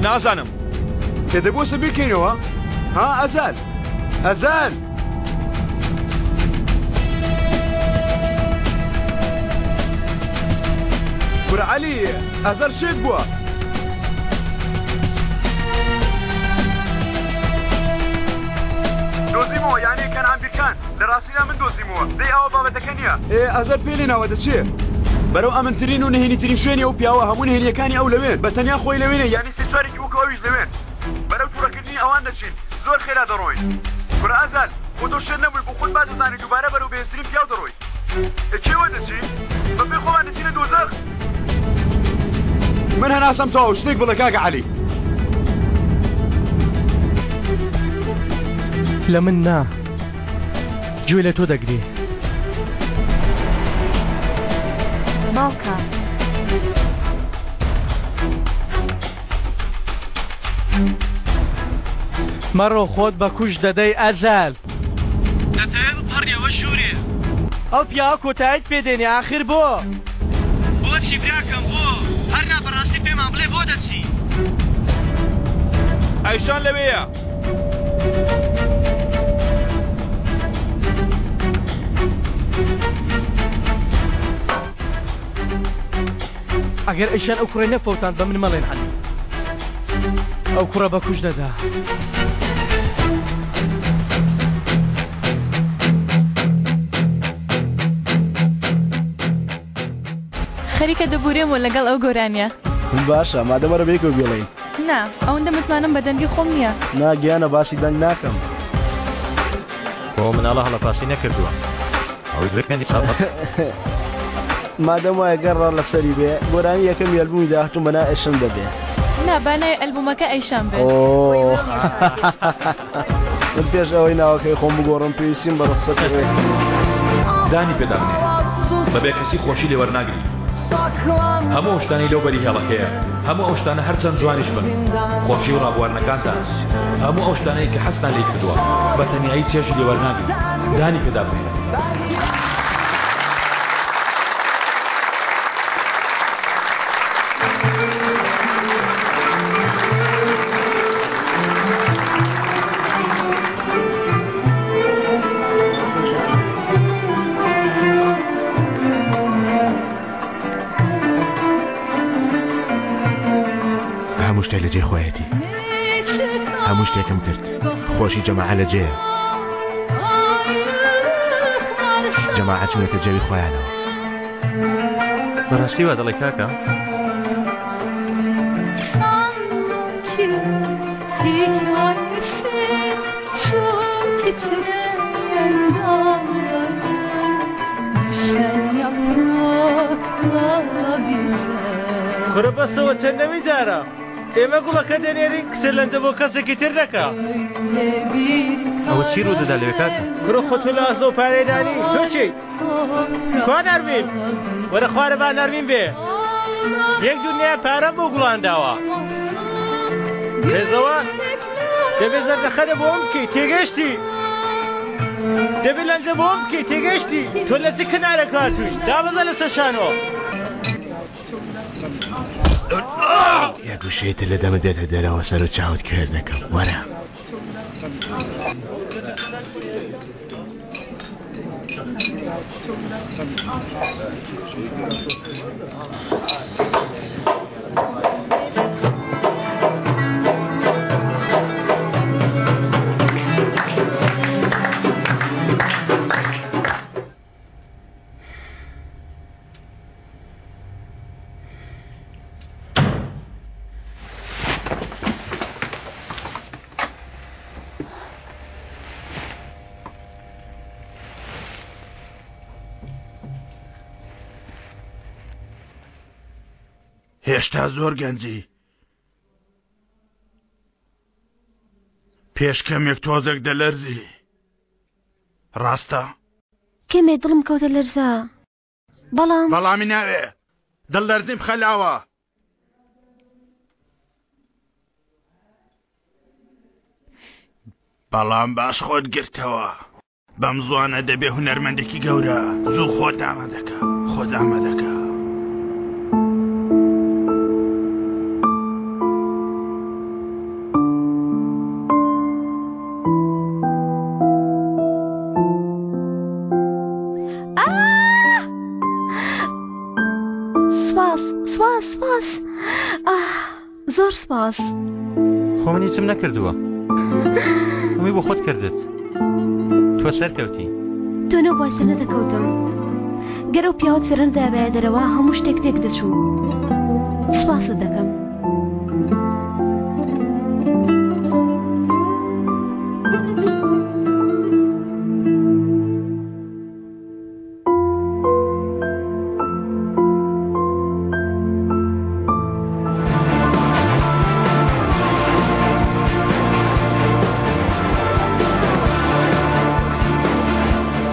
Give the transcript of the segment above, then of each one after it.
نازانم. کە دەبووسە بیرکەینەوە ها ئەزال ئەزال کورە عەلی ئەزەل شێت بووە. دۆزیمەوە یانی کەنعان بیرکان لە ڕاستیدا من دۆزیمەوە دەی ئەوە بابەتەکە نییە. ئێ ئەزەل پێ لێ ناوە دەچێ بەرەو ئەمنترین و نهێنیترین شوێنی ئەو پیاوە هەموو نهێنیەکانی ئەو لەوێن بە تەنیا خۆی لەوێنێ یانی سێ چوارێکی وەکو ئەویش لەوێن بەرەو توڕەکردنی ئەوان دەچین زۆر خێرا دەڕۆین کورە ئەزال خۆ تۆ شێت نەبووی بۆ خۆت باش دەزانی دووبارە بەرەو بەهێزترین پیاو دەڕۆی ئێ کێوە دەچی بە پێی خۆمان دەچینە دۆزەخ. من هەناسەم تەواو شتێک بڵێ کاکە عەلی. لە من نا گوێ لە تۆ دەگرێ. باوکە. مەڕۆ خۆت بە کوشت دەدەی ئەزەل. دەتەوێ بپەڕیەوە ژوورێ. ئەو پیاوە کۆتاییت پێ دێنێ ئاخر بۆ؟ بۆچی براکەم بۆ؟ هەر نا بەڕاستی پێمان بڵێ بۆ دەچی؟ ئەیشان لەوێیە. ئەگەر ئەیشان ئەو کوڕەی نەفەوتاند بە من مەڵێن عەلی ئەو کوڕە بە کوش دەدا. خەریکە دەبورێمەوە لەگەڵ ئەو گۆرانیە. باشە مادەم وەرە بەیەکەوە بیڵێین. نا ئەوەندە متمانەم بە دەنگی خۆم نییە. نا گیانە باسی دەنگ ناکەم. خۆ مناڵە هەڵەپاسی نەکردووە. مادەم وایە گەر ڕا لەسەری بێ گۆرانی یەکەمی ئەلبومی داهاتووم بە ناوی ئەیشەم دەبێ. نا با ناوی ئەلبومەکە ئەیشەم بێت. من پێش ئەوەی ناوەکەی خۆم بگۆڕم پێویستیم بە ڕوخسەتی هەیە. دانی پێدا بنێ بە بێکەسی خۆشی لێ وەرناگری. هەموو ئەو شتانەی لەو بەری هێڵەکەیە، هەموو ئەو شتانە هەرچەند جوانیش بن، خۆشی و ڕابواردنەکانتان، هەموو ئەو شتانەی کە حەزتان لێی کردووە، بە تەنیایی چێژی لێ وەرناگری. دانی پێدا بنێ. هەموو شتێک لە جێی خۆیەتی هەموو شتێکم کرد خۆشی جەماعە لە جێیە جەماعە چوونەتە جەوی خۆیانەوە بەڕاستی وا دەڵێ کاکە کورە بەسەوە چەندەمی جارە ئێمە گوڵەکە دەنێرین کچە لەندە بۆ کەسێکی تر دەکا ئەوە چی ڕوو دەدا لەوێ کاکە کورە خۆ تۆ لە ئاسۆ پارەی دانی تۆ چیت کوا نەرمین وەرە خوارە با نەرمین بێ یەک دنیا پارە بۆ گوڵان داوە رێزەوە دەبێ زەردەخەنە بۆم بکەی تێگەشتی دەبێ لەنجە بۆم بکەی تێگەشتی تۆ لە چ کنارە کاتووی دابەزە لەسەر شانۆ یەک وشەی تر لە دەمت دێتە دەرەوە سەر و چاوت کوێر دەکەم وەرە. هێشتا زۆر گەنجی پێش کەمێک تۆزێک دەلەرزی ڕاستە کەمێ دڵم کەوتە لەرزە بەڵام بەڵامی ناوێ دڵ لەرزیم خەلاوە بەڵام باش خۆت گرتەوە بەم زوانە دەبێ هونەرمەندێکی گەورە زوو خۆت ئامادەکە خۆت ئامادەکە. زۆر سپاس. خۆ من هیچم نەکردووە. هەمووی بۆ خۆت کردت. تۆ سەرکەوتی. تۆ نەبووای سەر نەدەکەوتم. گەر ئەو پیاوەت فێرە نەدابایە دەرەوە هەموو شتێک تێک دەچوو. سپاست دەکەم.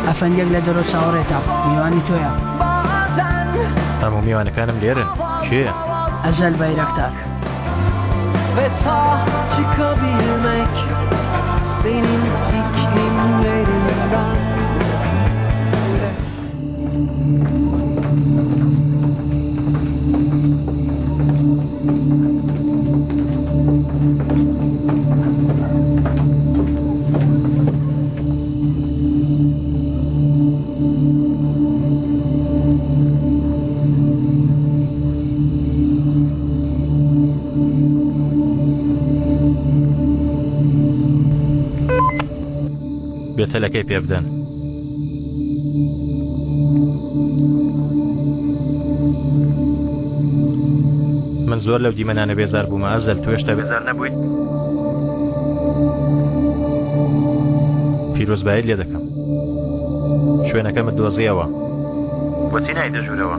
ئەفەندیەک لە دەرۆ چاوەڕێتە میوانی تۆیە. هەموو میوانەکانم لێرن کێیە؟ ئەزەل بایراکتار. Ve sağ çıkabilmek senin iklimlerinden. بێتەلەکەی پێ بدەن. من زۆر لەو دیمەنانە بێزار بوومە ئەزەل تۆ هێشتا بێزار نەبوویت؟ پیرۆزبایت لێ دەکەم شوێنەکەمت دۆزیەوە بۆچی نایتە ژوورەوە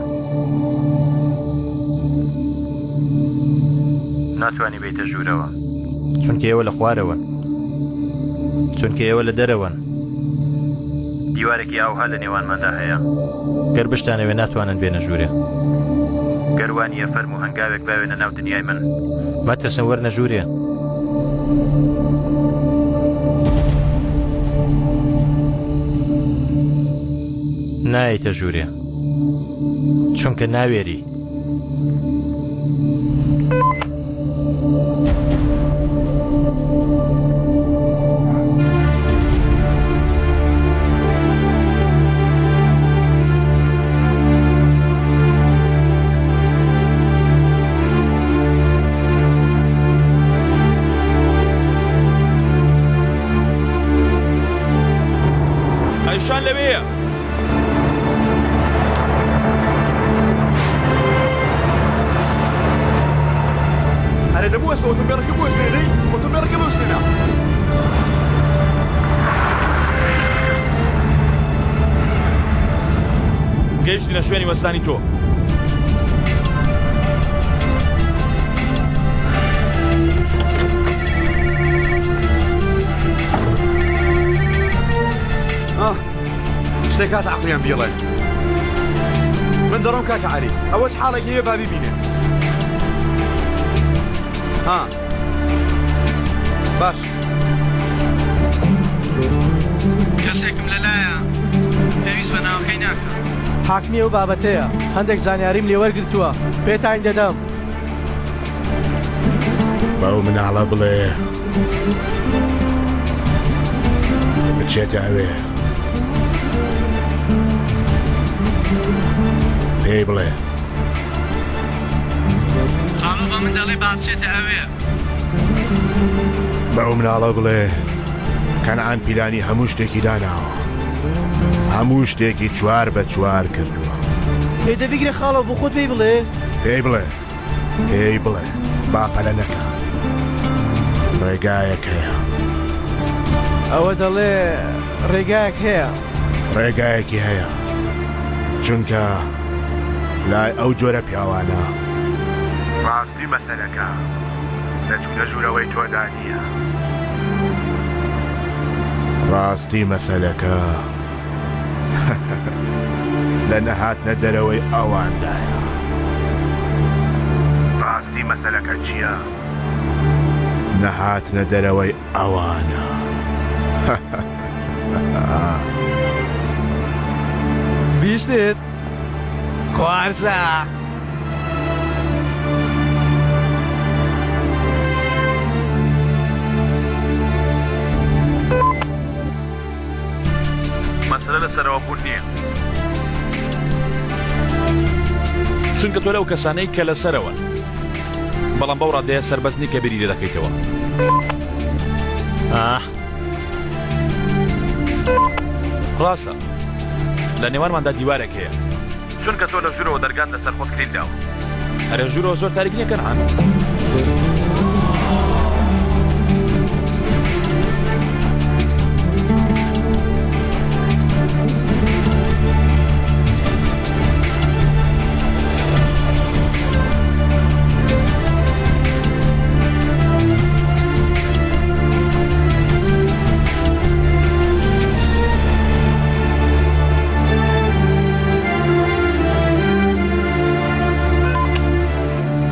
ناتوانانی بیتە ژوورەوە چونکە ئێوە لە خوارەوەن چونکە ئێوە لە دەرەوەن دیوارێکی ئاوها لە نێوانماندا هەیە گەر بشتانەوێ ناتوانن بێنە ژوورێ گەر وانییە فەرموو هەنگاوێک باوێنە ناو دنیای من مەترسن وەرنە ژوورێ. نایەیتە ژوورێ چونکە ناوێری. ئەیشان لەوێیە. ئەرێ دەبوو ئەسپە ئۆتۆمبێلەکە بوەستێنە دەی ئۆتۆمبێلەکە بوەستێنە. گەیشتینە شوێنی وەستانی تۆ. شتێک هات عەقڵیان بیڵێ. من دەڕۆم کاکە عەلی ئەوە چ حاڵێک هەیە با بیبینێ. ها باش. کەسێکم لەلایە پێویست بە ناوەکەی ناکا. حاکمی ئەو بابەتەیە هەندێک زانیاریم لێ وەرگرتووە پێتانی دەدەم. بەو مناڵە بڵێ بچێتە ئەوێ. پێی بڵێ. خاڵۆ بە من دەڵێ با بچێتە ئەوێ. بەو مناڵە بڵێ کەنعان پیلانی هەموو شتێکی داناوە. هەموو شتێکی چوار بە چوار کردووە. ئێ دە بیگرە خاڵۆ بۆ خۆت پێی بڵێ. پێی بڵێ پێی بڵێ با پەلە نەکا. ڕێگایەک هەیە. ئەوە دەڵێ ڕێگایەک هەیە. ڕێگایەکی هەیە چونکە لای ئەو جۆرە پیاوانە. ڕاستی مەسەلەکە لە چوونە ژوورەوەی تۆدا نییە. ڕاستی مەسەلەکە لە نەهاتنە دەرەوەی ئەواندایە. ڕاستی مەسەلەکە چییە؟ نەهاتنە دەرەوەی ئەوانە. بیستت؟ خوارزا. مەسەلە لە سەرەوە بوون نییە. چونکە تۆ لەو کەسانەی کە لەسەرەوەن. بەڵام بەو ڕادەیە سەربەست نی کە بیری لێ دەکەیتەوە. ئاه. ڕاستە لە نێوانماندا دیوارێک هەیە. چونکە تۆ لە ژوورەوە دەرگات لەسەر خۆت کلیل داوە. ئەرێ ژوورەوە زۆر تاریک نییە کەنعان؟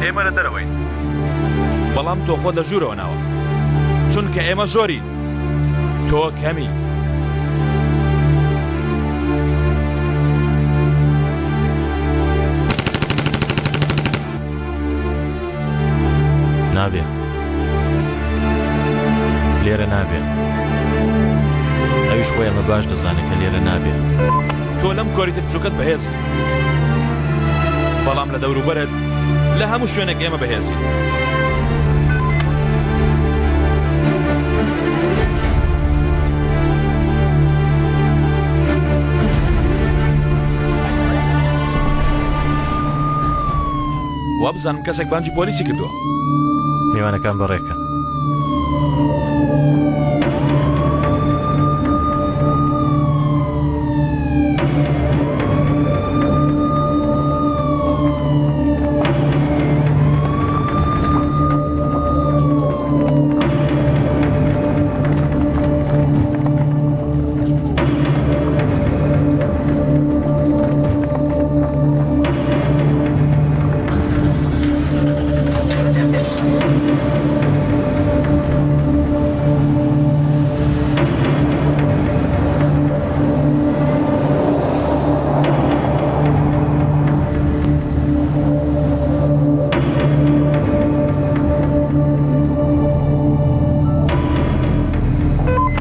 ئێمە لە دەرەوەین بەڵام تۆ خۆت لە ژوورەوە ناوە چونکە ئێمە زۆرین تۆ کەمی. نابێ لێرە نابێ ئەویش خۆی ئەمە باش دەزانێت کە لێرە نابێ. تۆ لەم کۆریتە بچووکەت بەهێزی بەڵام لە دەوروبەرت لە هەموو شوێنێک ئێمە بەهێزین. وابزانم کەسێک بانگی پۆلیسی کردووە. میوانەکان بەڕێکەن.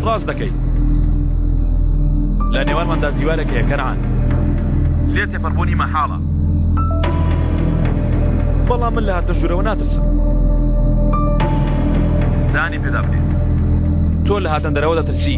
ڕاست دەکەیت لە نێوانماندا دیوارێک هەیە کەنعان لێ تێپەڕبوونی مەحاڵە بەڵام من لە هاتنە ژوورەوە ناترسم. دانی پێدا بنێ. تۆ لە هاتن دەرەوە دەترسی.